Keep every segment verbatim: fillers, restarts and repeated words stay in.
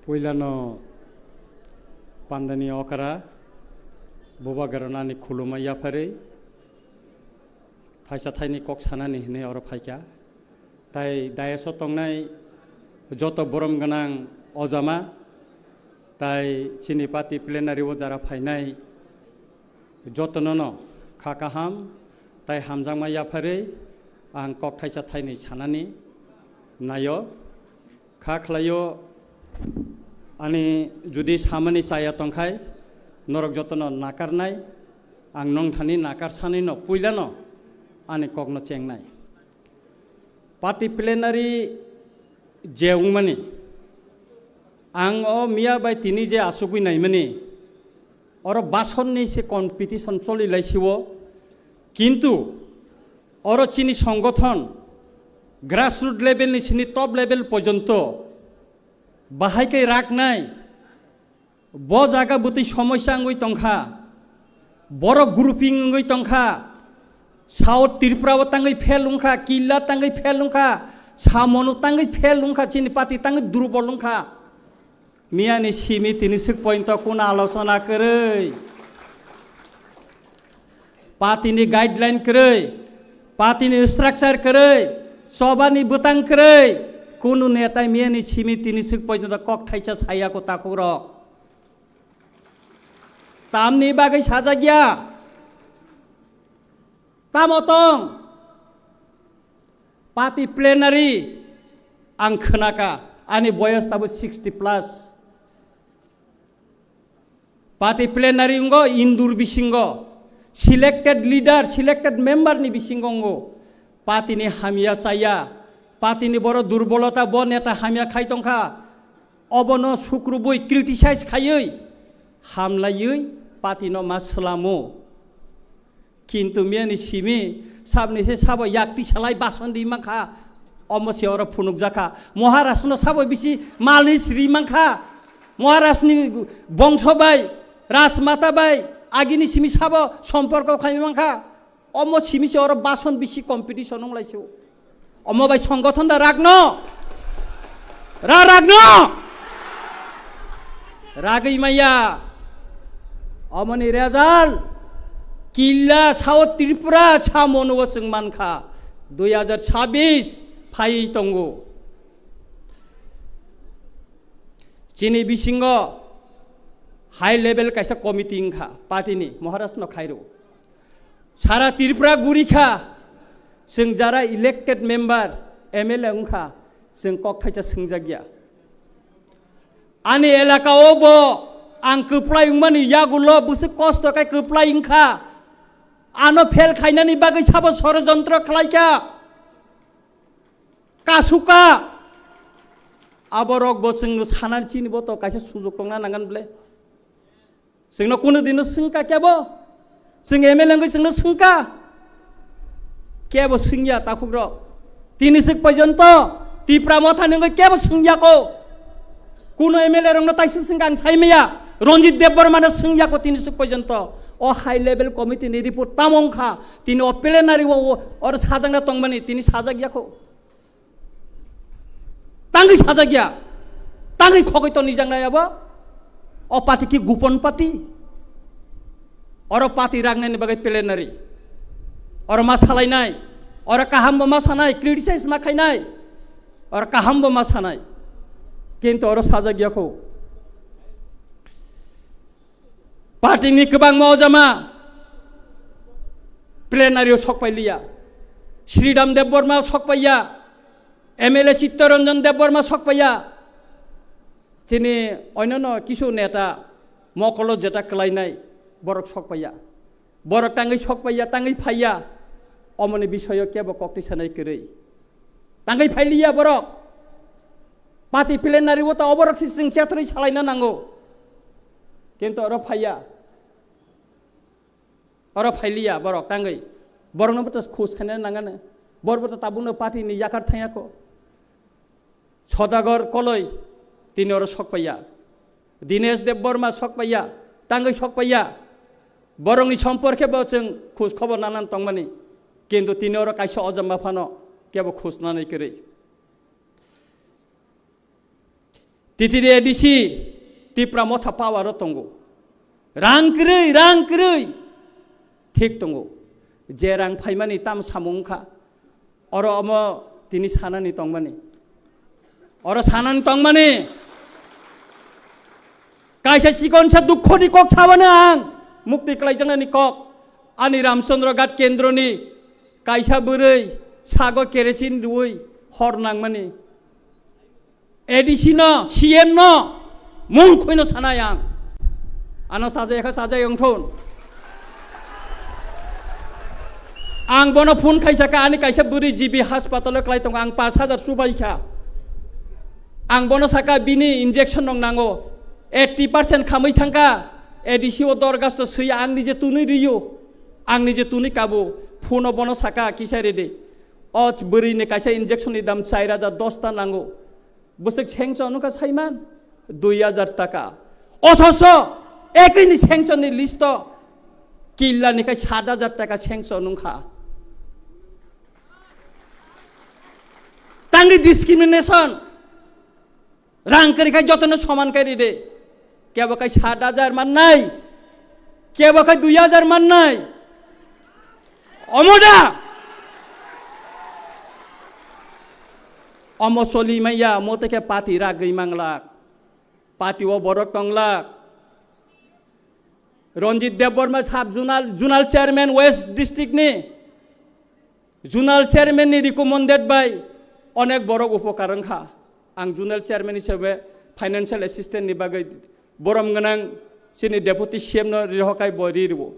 Puilano pandani okra, bubagrano ani khuluma yapharwi, thaisa thaini kok sanani hinwi oro phaikha. Tai dais o tongnai joto borom gwnang ojama, tai chini party plenary o jara phainai jotonono kha kaham tai hamjakma yapharwi ang kok thaisa thainwi sanani naio. Kha khlaio, ani judi samani chaya tongkhai, norok jotono nakarnai, ang nongthani nakarsanino puilano ani kokno chengnai. Party plenary je wngmani, ang o miya bai tini je asugwi naimani, oro basonni se competition choli laisio, kintu oro chini songothon grassroot level ni sini top level porjonto bahai kai raknai, bo jaga bwtwi somosya wngwi tongkha, borok grouping wngwi tongkha, South Tripura o tangwi fail wngkha, Killa tangwi fail wngkha, Samonu tangwi fail wngkha, chini party tangwi durbol wngkha. Miyani simi tini swk pointo kuno alochona kwrwi. Party ni guideline kwrwi, party ni structure kwrwi, choba ni bwtang kwrwi, kunu netai miyani simi tini swk pointo kok thaisa saya ko takhuk rok. Tamni bagwi sajak ya? Tamo tong? Party plenary ang khwnaka, ani boyos tabo sixty plus. Party plenary wngkha indur bisingo, selected leader, selected member ni bisingo wngkha. Party ni hamya chaya, party ni boro durbolota, bo neta hamya khai tongkha, obono sukrubui criticize khaiwi, hamlaiwi party no ma swlamo. Kintu miyani simi sabni se sabo yakti salai bason di mankha, omo se oro phunukjakha. Maharaj no sabo bisi malis ri mankha. Maharaj ni bongso bai, rajmata bai, agini simi sabo somporko khai mankha. Omo simi se oro bason bisi competition wng laisio. Omo bai songothon da ragno. Ra ragno. Ragwi maya. Omoni result. Killa South Tripura samono chwng mankha. Dui hajar chabbish phai tongo. Chini bisingo high level kaisa committee wngkha party ni, Maharaj no khairo. Sara Tripura gurikha, chwng jara elected member, M L A wngkha, chwng kok thaisa swngjakya. Ani elaka o bo ang kwplai wngmani yagulo bwswk kosto khe kwplai wngkha. Ano fail khainani bagwi sabo sorojontro khlaikha. Kasuka. Aborok bo chwngno sanani chini bo to kaisa sujok tongna nangan ble. Chwngno kunu dino swngkha kebo? Chwng M L A wngwi chwngno swngkha? Kebo swngya takhukrok. Tini swk porjonto Tipra Motha ni wngwi kebo swngya ko. Kuno M L A rokno taisa swngkha ang saimaya. Ranjit Debbarma no swngya ko tini swk porjonto. O high level committee ni report tamo wngkha? Tini o plenary o, o, oro sajakna tongmani tini sajak ya ko. Tangwi sajak ya, tangwi khogwi to nijak nai abo. O party ki gupon party. Oro party ragnani bagwi plenary. Oro ma salainai, oro kaham bo ma sanai, criticize ma khainai. Oro kaham bo ma sanai. Kintu oro sajak ya kho. Party ni kwbangma ojama plenary o sok pai liya. Sridham Debbarma sok pai ya. M L A Chittaranjan Debbarma sok pai ya. Chini onyono kisu neta mokolo jeta kwlainai borok sok pai ya. Borok tangwi sok pai ya, tangwi phai ya. Omoni bisoyo kebo kok twi sanai kwrwi. Tangwi phai liya borok. Party plenary o ta oborok si chwng chethrwi salaina nango. Kintu oro phaiya. Oro phailiya borok tangwi. Borokno bo to khus khaina nangano. Borok bo to tabukno party ni yakar thangya ko. Sodagar Koloi tini oro sok paiya. Dinesh Debbarma sok paiya. Tangwi sok paiya. Borokni somporke bo chwng khus khobor nanan tongmani. Kintu tini oro kaisa ojama phano kebo khus nanai kwrwi. T T D A D C Tipra Motha power o tongo. Rang kwrwi, rang kwrwi. Thik tongo. Je rang phaimani tam samung wngkha. Oro omo tini sanani tongmani. Oro sanani tongmani. Kaisa chikonsa dukhoni kok sabani ang. Mukti klaijaknani kok. Ani Ramchandra Ghat kendroni kaisa bwrwi sago kerosin rwui hor nangmani. A D C no, C M no, mung khuino sanai ang. Ano sajai kha sajai wngthun. Ang bono phone khaisa kha, ani kaisa bwrwi G B hospital o klai tongo, ang pash hajar chubai kha. Ang bono saka bini injection rok nango, eighty percent khamwi thangkha, A D C o dorgasto swi ang nije tunui riyo, ang nije tunui kabo, phone o bono saka kisa rede. O bwrwi ni kaisa injection ni dam char hajar dos ta nango. Bwswk sengcho nungkha saiman dui hajar taka. Othoso ekini sengchoni listo killa ni khai sat hajar taka sengcho nungkha. Tangri discrimination. Rang kwrwi khai jotono soman kai ride. Kebo khai sat hajar mannai, kebo khai dui hajar mannai. Omo da? Omo soli maya, omo teke party ragwi manglak. Party o borok tonglak. Ranjit Debbarma sub zonal, zonal chairman West district ni. Zonal chairman ni recommended bai onek borok upokar wngkha. Ang zonal chairman hisabe financial assistant ni bagwi borom gwnang chini deputy C M no rihokai bo ri rwo.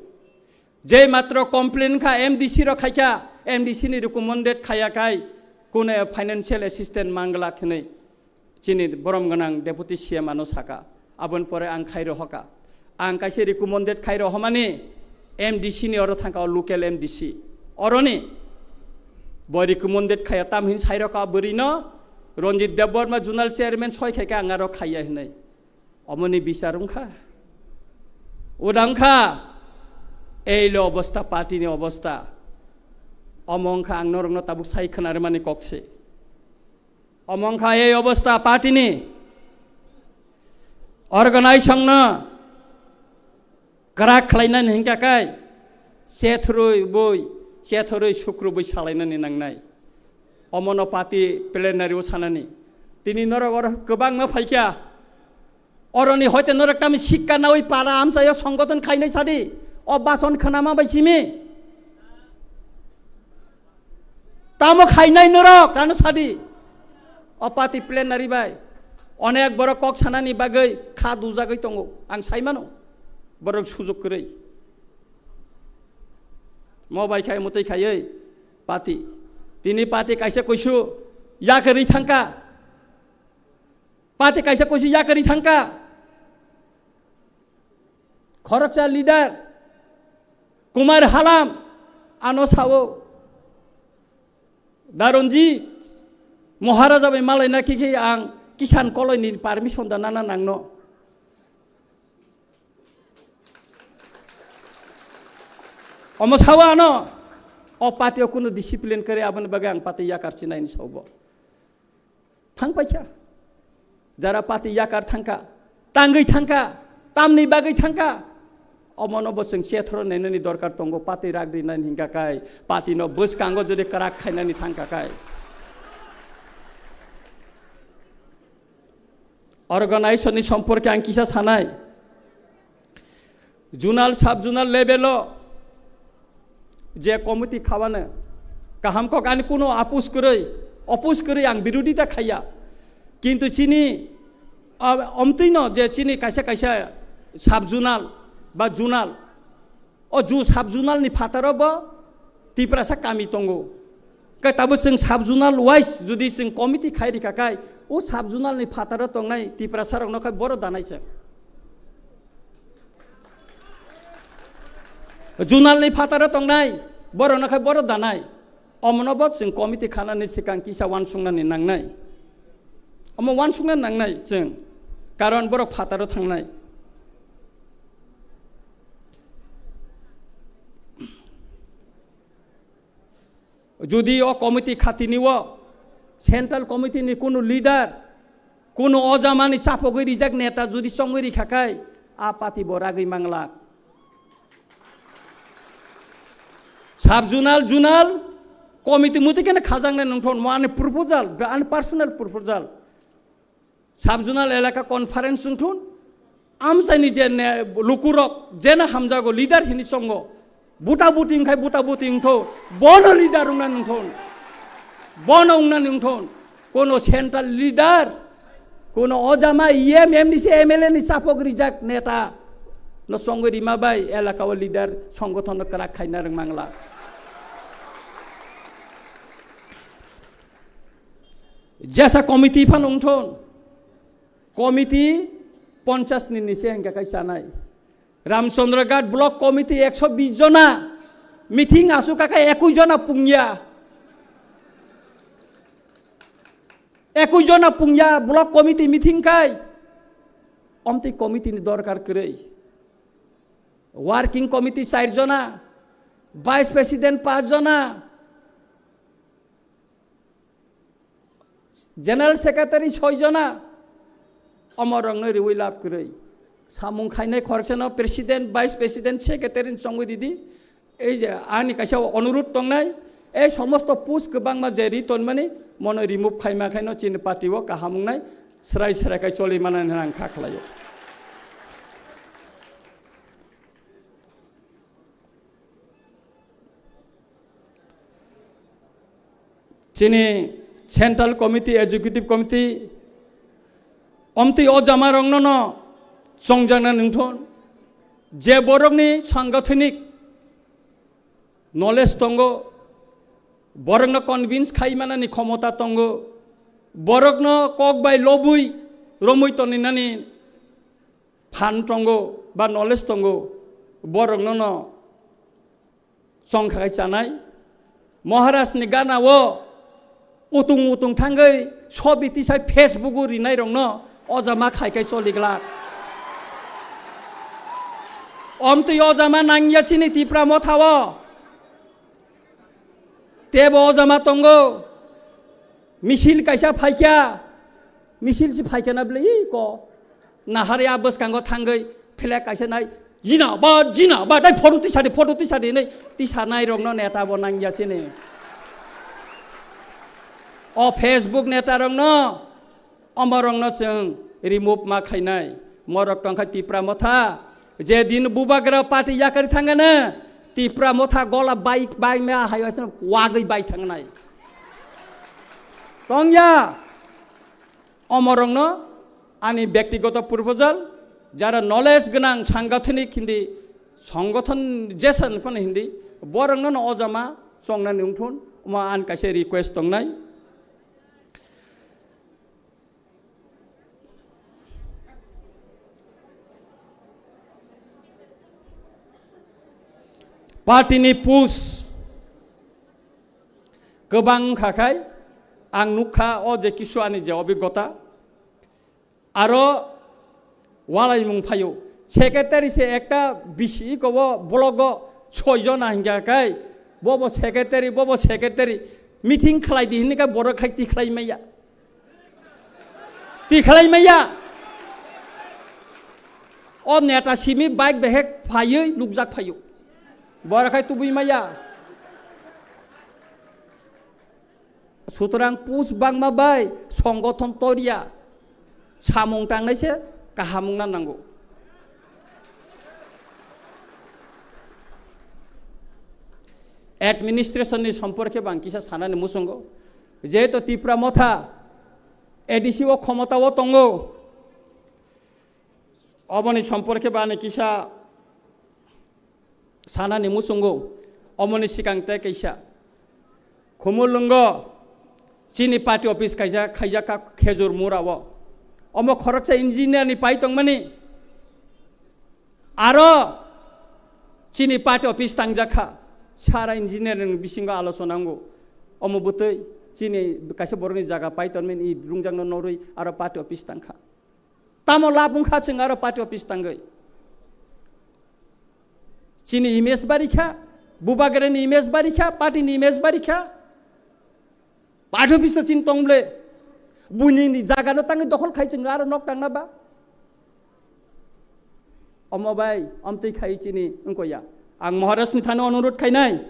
Je matro complain kha M D C rok khaikha, M D C ni recommended khaya kai kune financial assistant mangla khinwi. Chini borom gwnang deputy C M ano saka, aboni pore ang khairo hoka. Ang kaisa recommended khairo homani M D C ni oro thangka, o local M D C. Oroni bo recommended khaya, tam hin sairo ka bwrwi no Ranjit Debbarma zonal chairman soi khaika ang aro khaya hinai. Omoni bichar wngkha. Uda wngkha. Ei lo obostha, party ni obostha. Omo wngkha ang norokno tabuk sai khwnarwmani kok se. Omo wngkha ei obostha party ni. Organization no kwrak khlainani hinkha kai, chethorwi boi, chethorwi sukrubwi salainani nangnai. Omono party plenary o sanani. Tini norok oro kwbangma phaikha. Oroni hoite norok tamo sikka nawi para amchaio songgoton khainai sadi. O bason khnama bai simi. Tamo khainai norok, ano sadi. O party plenary bai. Onek borok kok sanani bagwi kha dujagwi tongo. Ang saimano. Borok sujok kwrwi. Mo bai khai mutwi khaiwi party. Tini party kaisa kuisu yakarwi thangka. Party kaisa kuisu yakarwi thangka. Khoroksa leader Kumar Halam ano sao, "Da Ranjit, Maharaja bai malaina khe khe ang Kisan Koloi ni permission da nana nangno." Omo sao ano, o party o kunu discipline kwrwi, aboni bagwi ang party yakar chinai ni sao bo. Thang paikha. Jara party yakar thangka, tangwi thangka, tamni bagwi thangka. Omono bo chwng chethoro nainani dorkar tongo, party rak rinani hinkha kai, party no bwskango jodi kwrak khainani thangka kai. Organization ni somporke ang kisa sanai. Zonal, sub zonal level o je committee khabano kaham kok, ani kuno apus kwrwi, opus kwrwi ang birodita khaiya. Kintu chini, ah, omtwino je chini kaisa kaisa sub zonal ba zonal, o ju sub zonal ni phataro bo Tiprasa kami tongo. Kai tabuk chwng sub zonal wise jodi chwng committee khai rikha kai, o sub zonal ni phataro tongnai Tiprasa rokno khai boro danai chwng. Zonal ni phataro tongnai borokno khai boro danai. Omono bo chwng committee khanani swkang kisa uansuknani nangnai. Omo uansukna nangnai chwng. Karon borok phataro thangnai. Jodi o committee khatini o central committee ni kunu leader Kuno o jamani chapogwi rijak neta jodi chongwi rikha khai, a party bo ragwi manglak. Sub zonal, zonal committee muti kene khajaknai nungthon, mo ani proposal, ani personal proposal. Sub zonal elaka conference wngthun, amchaini je ne-, lukurok jena hamjago leader hini chongo, buta buti wngkhai buta buti wngtho, bono leader wngna nungthon, bono wngna nungthon, kono central leader, kono ojama E M, M D C, M L A ni chapok rijak neta no chongwi rima bai elaka o leader songgothon no kwrak khaina rwngmangla. Jesa committee phano wngthon, committee ponchas ni nise hingka kai chanai. Ramchandra Ghat block committee ekso bis jona, meeting asuk kaka ekui jona pungya. Ekui jona pungya block committee meeting kai. Omtwi committee ni dorkar kwrwi. Working committee char jona, vice president panch jona, general secretary soi jona, omorokno riwi lab kwrwi. Samung khainai khoroksa no president, vice president, secretary ni chongwi ridi. Ei je ani kaisa onurudh tongnai, ei somosto post kwbangma je ri tonmani, mono remove khaima khaino chini party o kaham wngnai, srai srai khai choli manani ang kha khlaio. Chini Central Committee, Executive Committee, omtwi o jamarokno no chongjakna nungthon, je borokni sangathanik knowledge tongo, borokno convince khai manani khomota tongo, borokno kok bai lobwi romwi toninani phan tongo ba knowledge tongo, borokno no chongkha khai chanai. Maharaj ni gana o utung utung thangwi sobi tisai Facebook o rinai rokno ojama khai khai choli glak. Omtwi ojama nangya chini Tipra Motha o. Tebo ojama tongo. Misil kaisa phaikya. Misil si phaikya na bwle, ih, ko. Nahari a bwskango thangwi flag kaisa nai, "Jinabad, jinabad, dai photo tisadi, photo tisadi," hinwi tisanai rokno neta bo nangya sini. O Facebook neta rokno, omo rokno chwng remove ma khainai. Morok tongkha Tipra Motha, je din bubagra party yakari thangana, Tipra Motha gola bai, bai ma hai wagwi bai thangnai. Tongya. Omorokno ani byaktigoto proposal, jara knowledge gwnang sangathanik hindi, songothon jesan phano hindi, borokno no ojama chongnani wngthun, omo ani kaisa request tongnai. Party ni push kwbang wngkha khai, ang nukha o je kisu ani je obigota, aro walaimung phaio. Secretary se ekta bisi iko bo blogo soi jona hingkha khai, bobo secretary, bobo secretary, meeting khlai di hinwi kha borok khai tikhlai maya. Tikhlai maya. O neta simi bike behek phaiwi nukjak phaio. Borok khai tubui maya. Sutrang push bangma bai songothon toriya. Samung tangnai se kaham wngna nango. Administration ni somporke bo ang kisa sanani muchungo. Jehetu Tipra Motha A D C o khomota o tongo. Oboni somporke bo ani kisa sanani muchungo. Omoni sikang tei kaisa Khumulwngo chini party office kaisa khaijak kha Khejur Mura o. Omo khoroksa engineer ni pai tongmani. Aro chini party office tangjak kha. Sara engineer ni bisingo alochona wngo. Omo bwtwi chini kaisa borokni jaga pai tongmani, i rungjakno norwi aro party office tangkha. Tamo lab wngkha chwng aro party office tangwi? Chini image bari kha, bubagrani image bari kha, party ni image bari kha. Party office to chini tong ble. Buini ni jaga no tangwi dokhol khai chwng aro nok tangna ba. Omo bai, omtwi khai chini wngko ya. Ang Maharaj ni thani onurot khainai.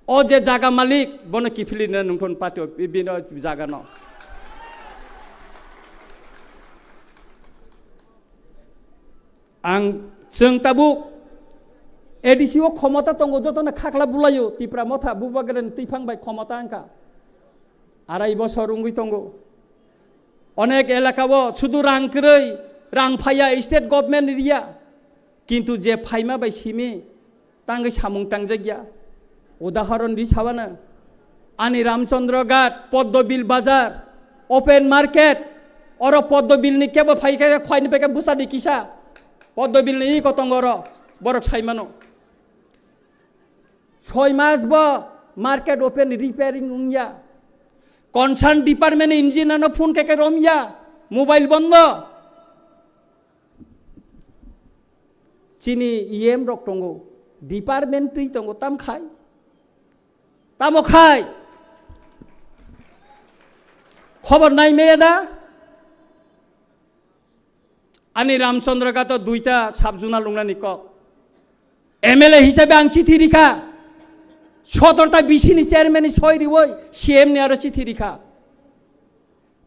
O je jaga malik, bono kiphilina nungthon patio, bino jaga no. Ang chwng tabuk A D C o khomota tongo, jotono khakla bulaio, Tipra Motha, Bubagrani twiphang bai khomota wngkha. Arai bosor wngwi tongo. Onek elaka o sudu rang kwrwi, rang phaiya, state government riya. Kintu je phaima bai simi, tangwi samung tangjakya. Udahoron di sabana. Ani Ramchandra Ghat, Poddobil Bazar, open market, oro Poddobil ni kebo phai khe khwai ni peke bwsa di kisa. Poddobil ni iko tongo oro, borok sai mano. Soi mas bo market open repairing wngya. Concern department engineer no phone khe khe romya, mobile bondo. Chini E M rok tongo, department twi tongo, tam khai? Tamo khai? Khobor nai meya da? Ani Ramchandra Ghat o duita sub-zonal lungnani kok. M L A hisabe ang chithi rikha. Sotorta B C ni chairman ni soi riwi C M ni aro chithi rikha.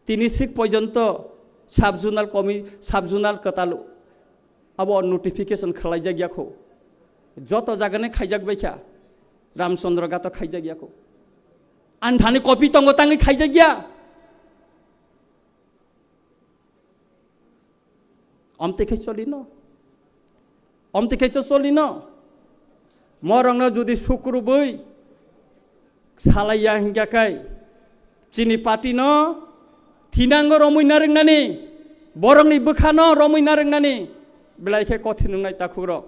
Tini sik porjonto sub-zonal komi-, sub-zonal kwtal abo notification khwlaijak ya kho. Joto jagani khaijak bai kha. Ramchandra Ghat o khaijak ya kho. Ani thani copy tongo tangwi khaijak ya. Omtwi khe cholino. Omtwi khe cholino. Morokno jodi sukrubwi salaiya hinkha khe chini party no thinango romwi narwknani, borokni bwkhano romwi narwknani belai khe kothin wngnai takhukrok.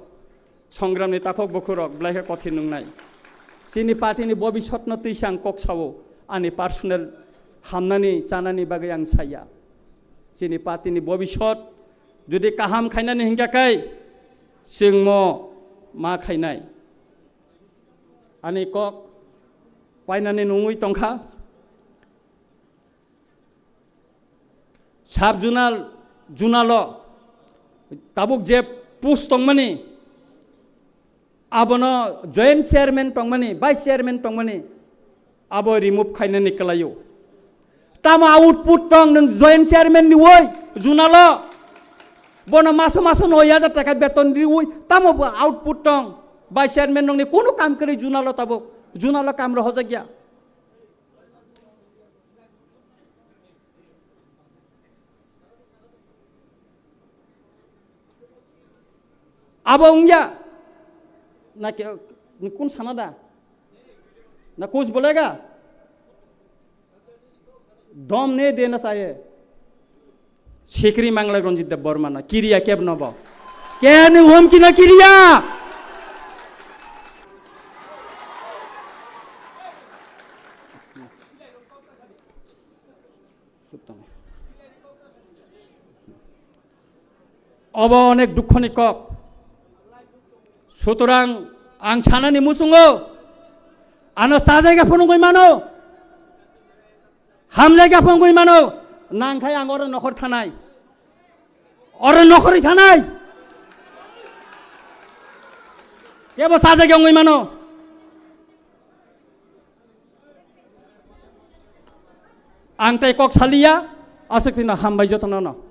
Songramni takhuk bukhurok belai khe kothin wngnai. Chini party ni bobisotno twisa ang kok sao, ani personal hamnani chanani bagwi ang saya. Chini party ni bobisot jodi kaham khainani hinkha khe chwngmo ma khainai. Ani kok painani nungwi tongkha. Sub-zonal, zonal o tabuk je post tongmani, abono joint chairman tongmani, vice chairman tongmani, abo remove khainani kwlaio. Tamo output tong nwng joint chairman ni woi zonal o? Bono maso maso noi hajar taka beton riwi, tamo bo output tong? Vice chairman nongni kunu kam kwrwi zonal o tabuk, zonal o kam rohorjak ya. Abo wngya? Na ke, ni kun sana da? Na kuch bolega? Dom ne dena chahiye. Sikri manglai Ranjit Debbarma na. Kiriya keb nobo. Keni humki na kiriya? Obo onek dukhoni kok. Sutorang ang sanani muchungo, ano chajaiga phunugwi mano, hamjaiga phunugwi mano, nangkhai ang oro nokhor thanai, oro nokhorwi thanai, kebo chajaiga wngwi mano. Ang tei kok saliya, aswk tino hambai jotono no.